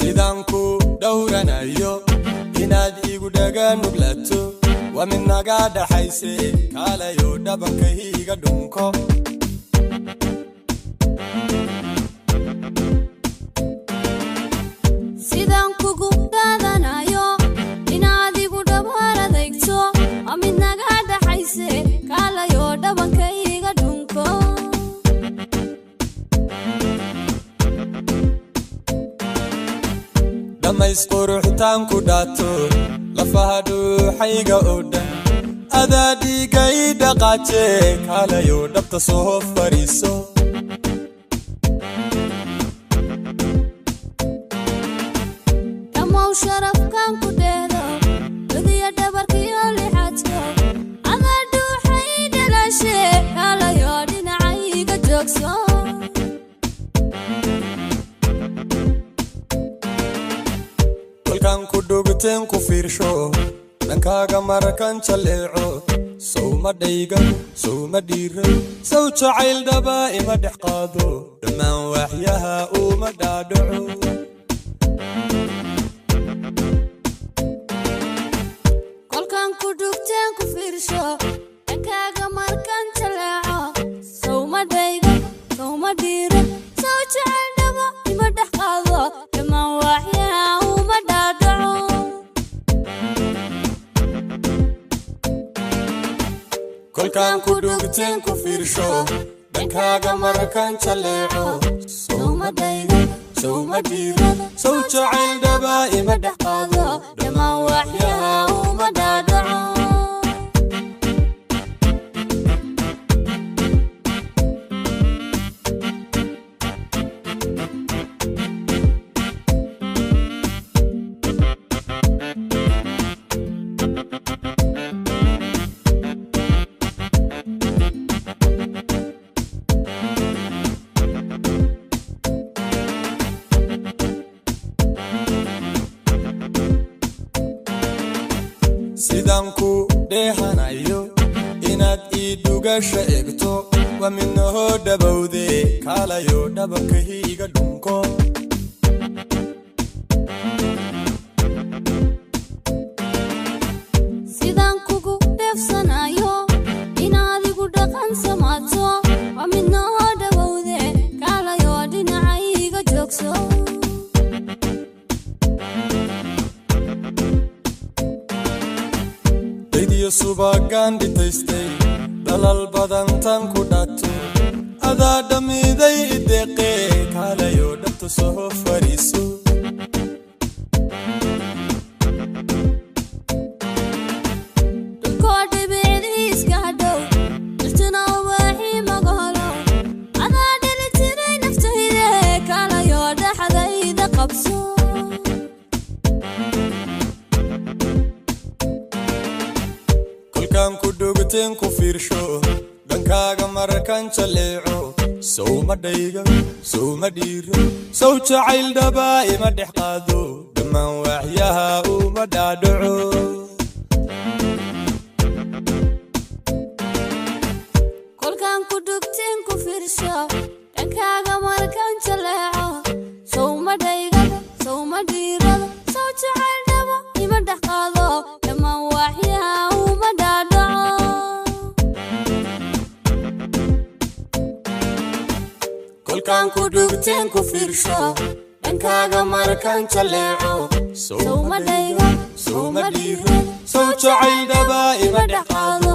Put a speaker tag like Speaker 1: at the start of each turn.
Speaker 1: Sidaan ku dhowranayo inaad igu dhaganuglato, waa mid naga dhaxayse, kaalayo dhabanka iga dhunko.
Speaker 2: Sidaan kugu dhaadanayo inaad igu dhabar adeegto, waa mid naga dhaxayse, kaalayo dhabanka iga dhunko.
Speaker 1: Dhammays quruxtaan ku dhaato, lafaha dhuuxayga oo dhan adaa dhiigay dhaqaaje, kaalayo dhabta soo fariiso.
Speaker 2: Dhammow sharafkan ku dheehdo, ludiya dhabarkiyo lixaadko adaa dhuuxay dhalaashe, kaalayo dhinacayga joogso.
Speaker 1: Kolkaan ku dhugteen ku fiirsho, dhankaaga marakan jaleeco, sowma dhaygan, sowma dhiiran, sow jacayl dhaba ima dhex qaado, dhammaan waaxyaha uma dhaadhaco.
Speaker 2: Kolkaan ku dhugteen ku fiirsho, dhankaaga markan jaleeco, sowma dhaygo, sowma dhiiro, sow jacayl dhabo ima dhex qaado, dhammaan waaxyaha uma dhaadhaco.
Speaker 1: Kolkaan ku dhugteen ku fiirsho, dhankaaga marakan jaleeco, sowma dhaygo, sowma dhiiro, sow jacayl dhaba ima dhex qaado,
Speaker 2: dhammaan waaxyaha uma dhaadhaco.
Speaker 1: Sidaan ku dheehanayo inaad ii dhugasha eegto, waa midnahoo dhabowde, kaalayo dhabanka iga dhunko.
Speaker 2: Sidaan kugu dheefsanayo inaad igu dhaqan samaato, waa midnoo dhowowde, kaalayo dhinacayga joogso.
Speaker 1: Daydiyo subagaan dhitaystay, dhalal badan tan ku dhato, adaa dhammiday ideeqee, kaalayo dhabta soo fariiso.
Speaker 2: Dhulkoo dhibicdiiska hadhow, dhirtuna ubaxii magaholow, adaa dheli tiray naftayde, kaalayo dhaxdayda qabso.
Speaker 1: Kolkaan ku dhugteen ku fiirsho, dhankaaga markan jaleeco, sowma dhayga, sowma dhiiro, sow jacayl dhaba ima dhex qaado, dhammaan waaxyaha uma dhaadhaco.
Speaker 2: Kolkaan ku dhugteen ku fiirsho, dhankaaga markan jaleeco, sowma dhaygado, sowma dhiirado, sow jacayl dhabo ima dhex qaado, dhammaan waaxyaha uma dhaadhaco.
Speaker 1: Kolkaan ku dhugteen ku fiirsho, dhankaaga markan jaleeco,
Speaker 2: sowma dhaygo,
Speaker 1: sowma dhiiro, sow jacayl dhaba ima dhex qaado.